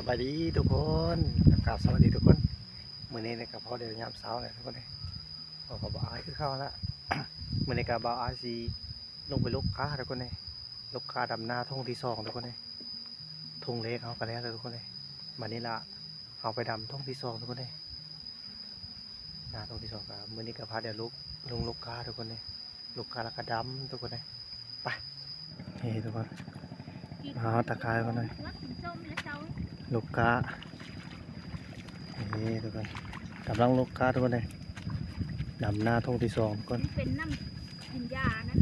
ສະບາຍດີທຸກຄົນ ກາບສະບາຍດີທຸກຄົນ. ມື້ນີ້ນີ້ກໍພໍໄດ້ຍາມເຊົ້າແລ້ວທຸກຄົນເອີຍ ເຮົາກໍບໍ່ອາຍຄືເກົ່າລະ. ມື້ນີ້ກໍບ່າວອາຍຊິລົງໄປຫຼົກກ້າທຸກຄົນເອີຍ ຫຼົກກ້າດຳນາທົ່ງທີສອງທຸກຄົນເອີຍ. ທົ່ງແລກເຮົາກໍແລ້ວແລ້ວທຸກຄົນເອີຍ ບາດນີ້ລະເຮົາໄປດຳທົ່ງທີສອງທຸກຄົນເອີຍ. ນາທົ່ງທີສອງກໍ ມື້ນີ້ກໍພາດຽວລຸກ ລົງຫຼົກກ້າທຸກຄົນເອີຍ. ຫຼົກກ້າແລ້ວກໍດຳທຸກຄົນເອີຍ. ໄປ ນີ້ທຸກຄົນ ມາຮອດຕາຂ່າຍກ່ອນເລີຍ ຫຼົກກ້າ. ນີ້ທຸກຄົນ ກຳລັງຫຼົກກ້າທຸກຄົນເອີຍ ດຳນາທົ່ງທີສອງທຸກຄົນ. ມັນເປັນນ້ຳກິນຢານະ.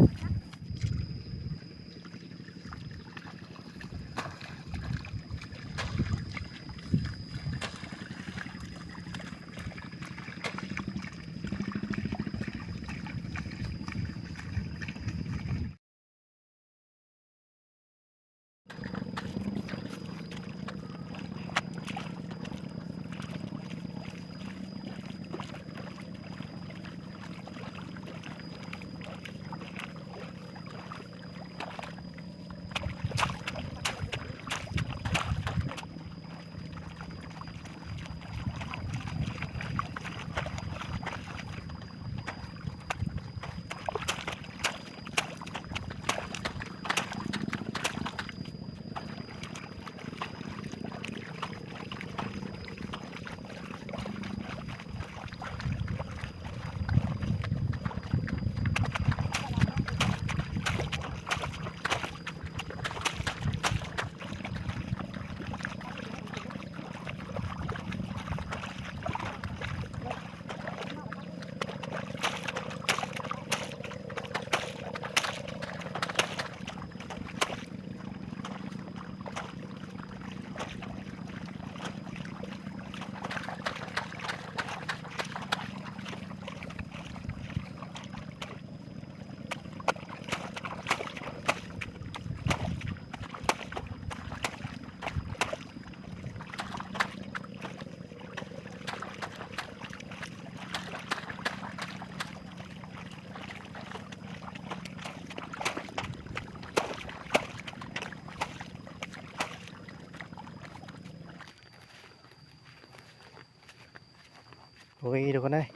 ໂອ້ຍ ທຸກຄົນເອີຍ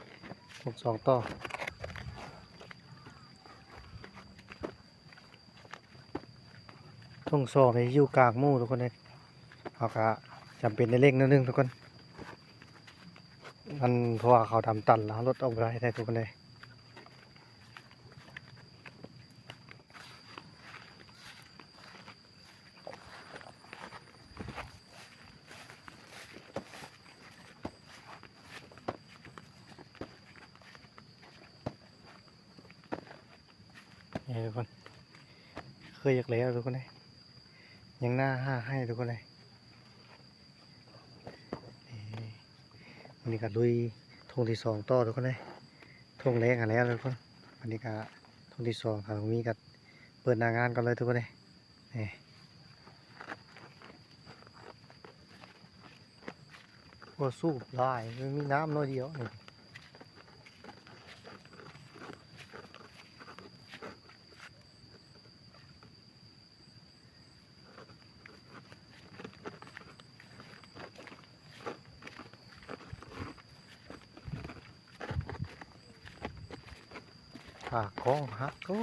ທົ່ງສອງຕໍ່ ທົ່ງສອງນີ້ຢູ່ກາງໝູ່ທຸກຄົນເອີຍ. ເຮົາກະຈຳເປັນໄດ້ເລັ່ງໜ້ອຍໜຶ່ງທຸກຄົນ ມັນ ເພາະວ່າເຂົາດຳຕັນແລ້ວ ເຮົາລົດອອກບໍ່ໄດ້ແທ້ທຸກຄົນເອີຍ. ນີ້ທຸກຄົນ ເຄີຍຢາກແລ້ວທຸກຄົນເອີຍ ຍັງໜ້າຫາໃຫ້ທຸກຄົນເອີຍ. ນີ້ ມື້ນີ້ກໍລຸຍທົ່ງທີສອງຕໍ່ທຸກຄົນເອີຍ. ທົ່ງແລກຫັ້ນແລ້ວທຸກຄົນ ອັນນີ້ກໍທົ່ງທີສອງ ຖ້າມີກໍເປີດໜ້າງານກ່ອນເລີຍທຸກຄົນເອີຍ. ນີ້ ບໍ່ສູບຫຼາຍ ມັນມີນ້ຳໜ້ອຍດຽວນີ້. ຂາຂອງຫັກ ໂອ້.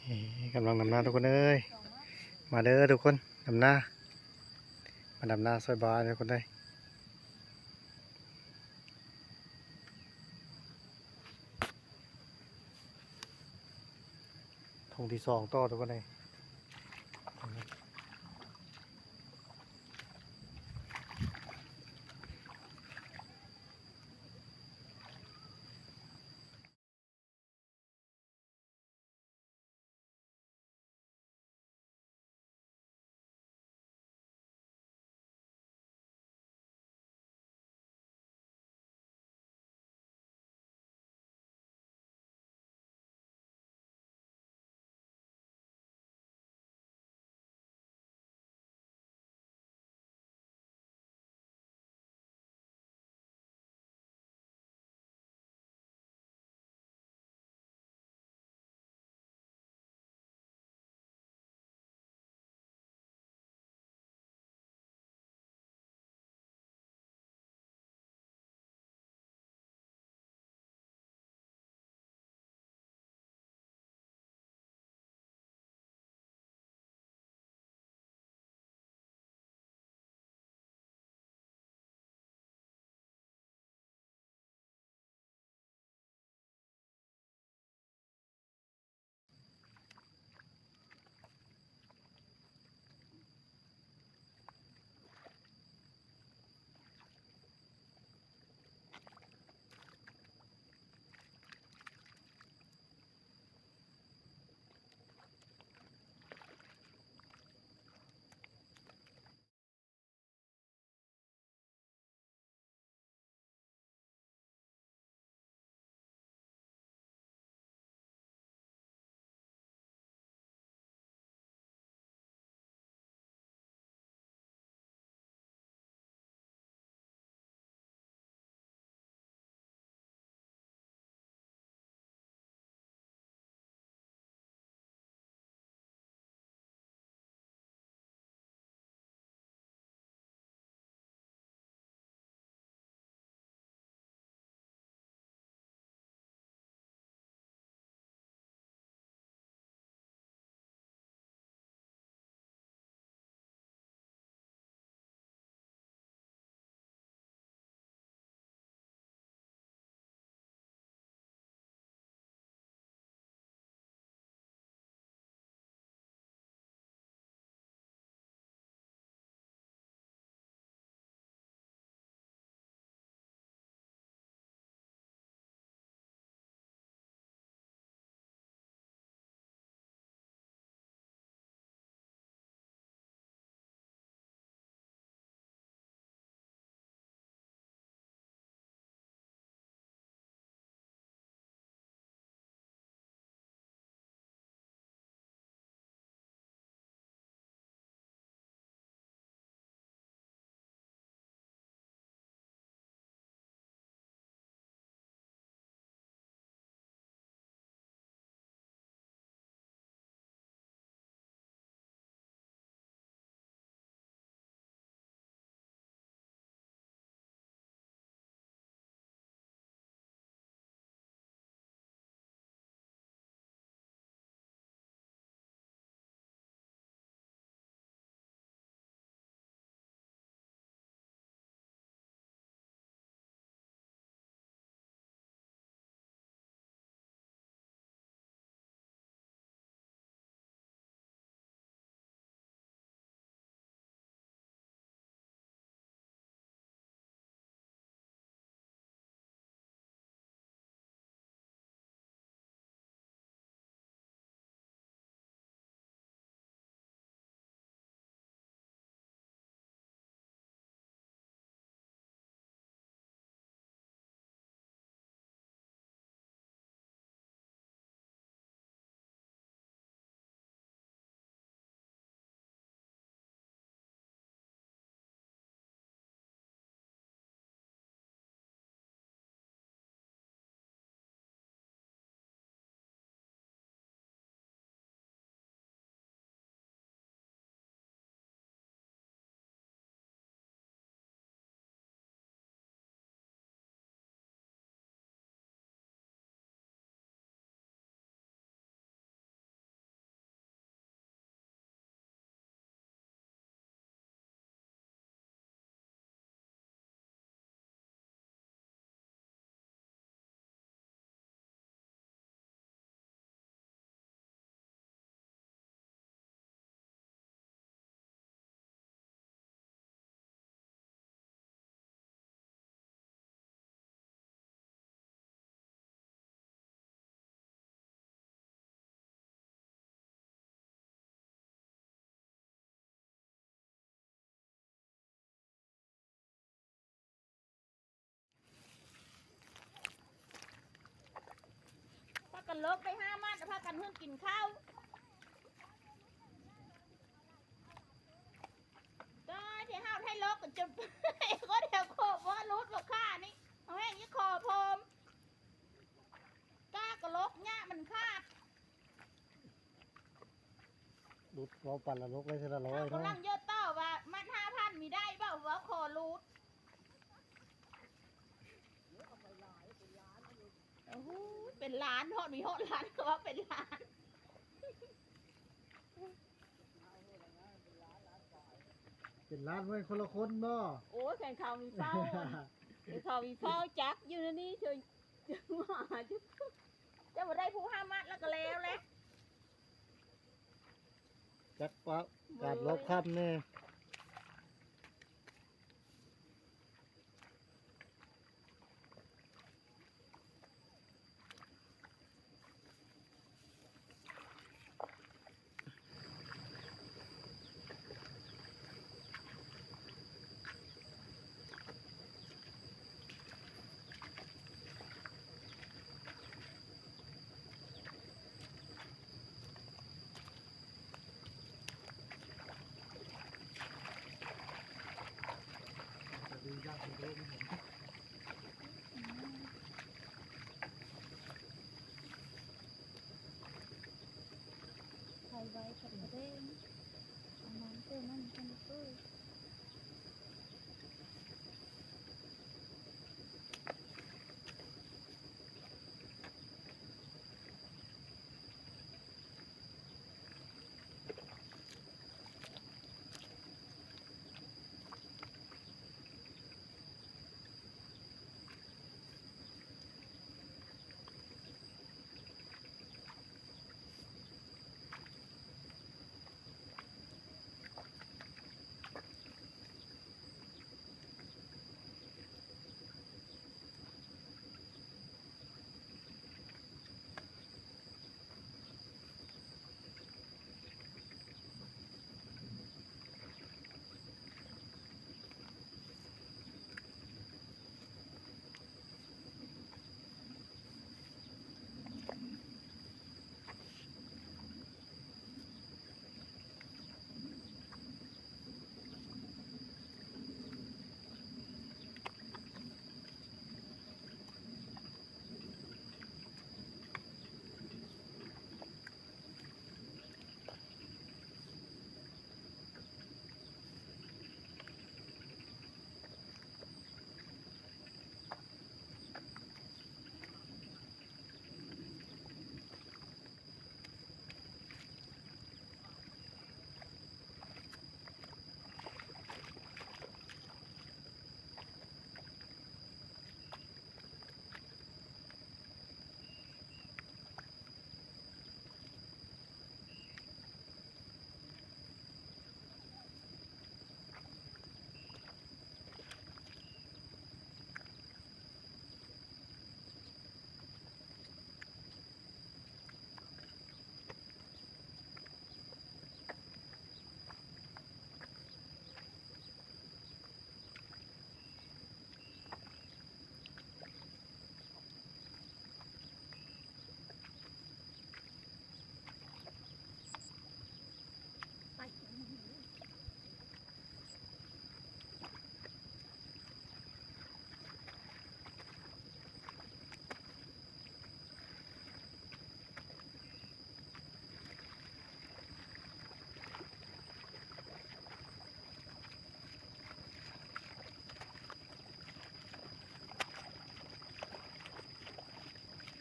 ເອີ ກຳລັງດຳນາທຸກຄົນເອີຍ ມາເດີທຸກຄົນ ດຳນາ ມາດຳນາຊ່ອຍບ່າວທຸກຄົນເອີຍ. ທົ່ງທີສອງຕໍ່ທຸກຄົນເອີຍ. ລົກໄປຫາມັນ ພາກັນຫຶ້ມກິນເຂົ້າ. ຕາຍ ທີ່ເຮົາໄທລົກກັນຈົນ ກໍແຖວໂຄບບໍ່ຫຼຸດບໍ່ຄ່ານີ້ ເອົາແຮງອີກຂໍເພີ່ມ ກາກໍລົກຍະມັນຂາດ. ຫຼຸດ ເວົ້າປັນລະລົກໄດ້ເທື່ອລະຮ້ອຍເນາະ. ເຂົາກຳລັງເຢີດຕໍ່ວ່າ ມັດຫ້າພັນມີໄດ້ບໍ່ ເວົ້າຂໍຫຼຸດ. ໂອ້ໂຫ ເປັນລ້ານ ຮອດມີຮອດລ້ານ ເຂົາວ່າເປັນລ້ານ. ເປັນລ້ານເວີ້ຍ ຄົນລະຄົນບໍ່? ໂອ້ຍ ແຂນເຂົາມີເປົ້າ ແຂນເຂົາມີເປົ້າຈັກຢູ່ໃນນີ້ເຊີຍ ເຈົ້າບໍ່ໄດ້ຜູ້ຫ້າມັດແລ້ວກໍແລ້ວແຫຼະ. ຈັກວ່າການລົບຄຳແນ່. ໄປໄວກັບກະເດ້ງ ອັນນັ້ນເຕີນັ້ນ ມັນເຕີ.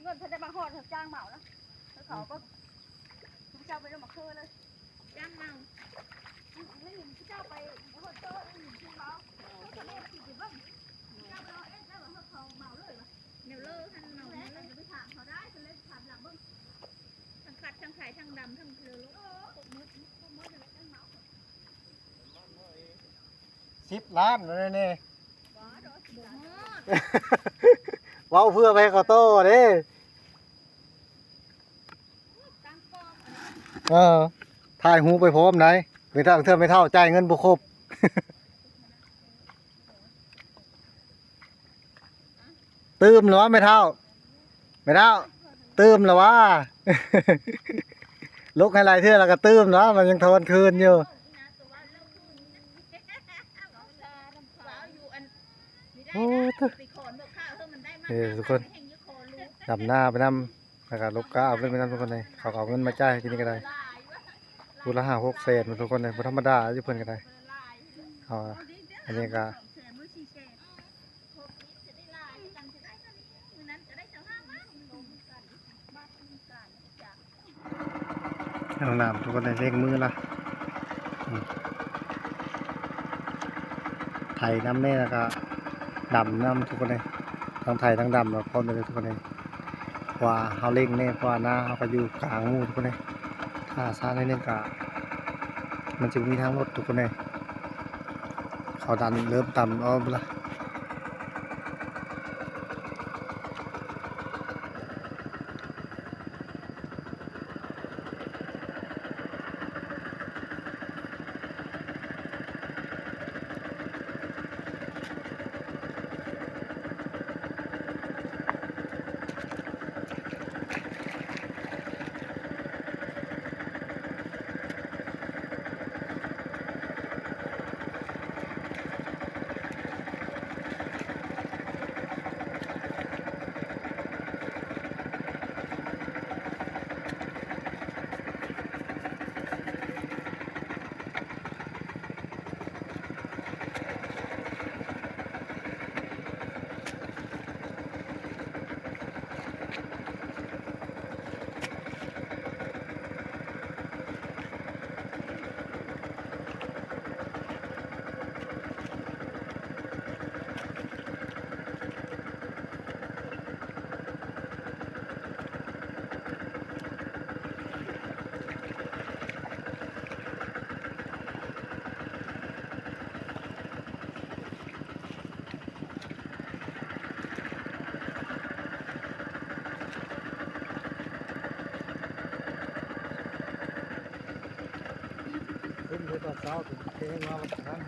ເງິນເພິ່ນໄດ້ມາຮອດ ເຂົາຈ້າງເໝົານະ ເຂົາກໍ ເຈົ້າໄປນຳມາຄືນເລີຍ ຈ້າງເໝົາ ອືມ ໄດ້ຍິນເຈົ້າໄປຮອດໂຕ ໄດ້ຍິນເຂົາເວົ້າ ເຂົາກໍເລີຍຊິໄປເບິ່ງ ເຈົ້າໄປເອົາເອງ ແລ້ວເຂົາເໝົາເລີຍວະ ແນວເລີຫັ້ນເໝົາເລີຍ ໄປຖາມເຂົາໄດ້ ເພິ່ນເລີຍຖາມຫຼັງເບິ່ງ ທັງຄັດ ທັງໄຖ ທັງດຳ ທັງເລີໂລ ເອີ ຄົບໝົດ ຄົບໝົດ ເລີຍຈັ່ງເໝົາ. ສິບລ້ານ ວ່າແນ່ ເວົ້າເພື່ອໄປເຂົາຕໍ່ເດ້ ເອີ ຖ່າຍຮູບໄປພ້ອມໃດ ແມ່ເຖົ້າ ເທື່ອແມ່ເຖົ້າຈ່າຍເງິນບໍ່ຄົບ ຕື່ມແລ້ວແມ່ເຖົ້າ ແມ່ເຖົ້າ. ຕື່ມລະຫວາ ລົກໃຫ້ຫຼາຍເທື່ອລະກະຕື່ມລະ ມັນຍັງທອນຄືນຢູ່. ໂອ້ ເອີ ທຸກຄົນ ດຳນາໄປນຳ ແລ້ວກະລົກກ້າເອົາເງິນໄປນຳ ທຸກຄົນເອີຍ. ເຂົາກະເອົາເງິນມາຈ່າຍໃຫ້ທີ່ນີ້ກະໄດ້ ຜູ້ລະຫ້າຫົກແສນ ທຸກຄົນເອີຍ ບໍ່ທຳມະດາຢູ່ເພິ່ນກະໄດ້. ເອົາ ອັນນີ້ກະ ຫ້ອງນ້ຳ ທຸກຄົນເອີຍ ເລັ່ງມືລະ ອືມ ໄຖນຳແດ່ ແລ້ວກະດຳນຳ ທຸກຄົນເອີຍ ທັງໄຖທັງດຳ ພ້ອມກັນເລີຍ ທຸກຄົນເອີຍ. ເພາະວ່າເຮົາເລັ່ງແດ່ ເພາະວ່ານາເຮົາກະຢູ່ກາງໝູ່ ທຸກຄົນເອີຍ. ຖ້າຊ້າໜ້ອຍໜຶ່ງກະ ມັນຊິບໍ່ມີທາງລົດ ທຸກຄົນເອີຍ. ເຂົາດັນເລີ່ມດຳເອົາລະ. ຂຶ້ນໄປຕອນເຊົ້າ ເພງມາບໍ່ທັນ.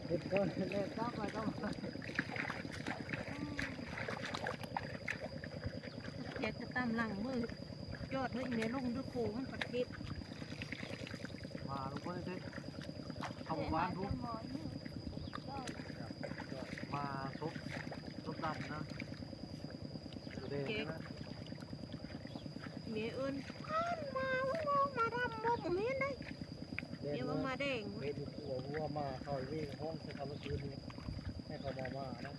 ເຮັດກ່ອນແລ້ວກັບມາ ກັບມາ ແກະກະຕາມຫຼັງເບິ່ງ ຍອດເອີຍ ອີແມ່ລົງເດີໂຄ ມັນປະເທດ ມາລົງໄປເດ້ ເຂົ້າໝູ່ບ້ານພຸ້ນ ມາສົບ ສົບດຳນະ ສະແດງນະ. ແມ່ເອີ້ນ ມາ ມາ ມາດຳບໍ່ ບໍ່ແມ່ນໃດ ດຽວວ່າມາແດງ ເຫັນຢູ່ຄົວ ວ່າມາເຂົ້າເວກ ຮ້ອງໃສ່ເຂົາມື້ຄືນນີ້ ໃຫ້ເຂົາມາ ມານະ.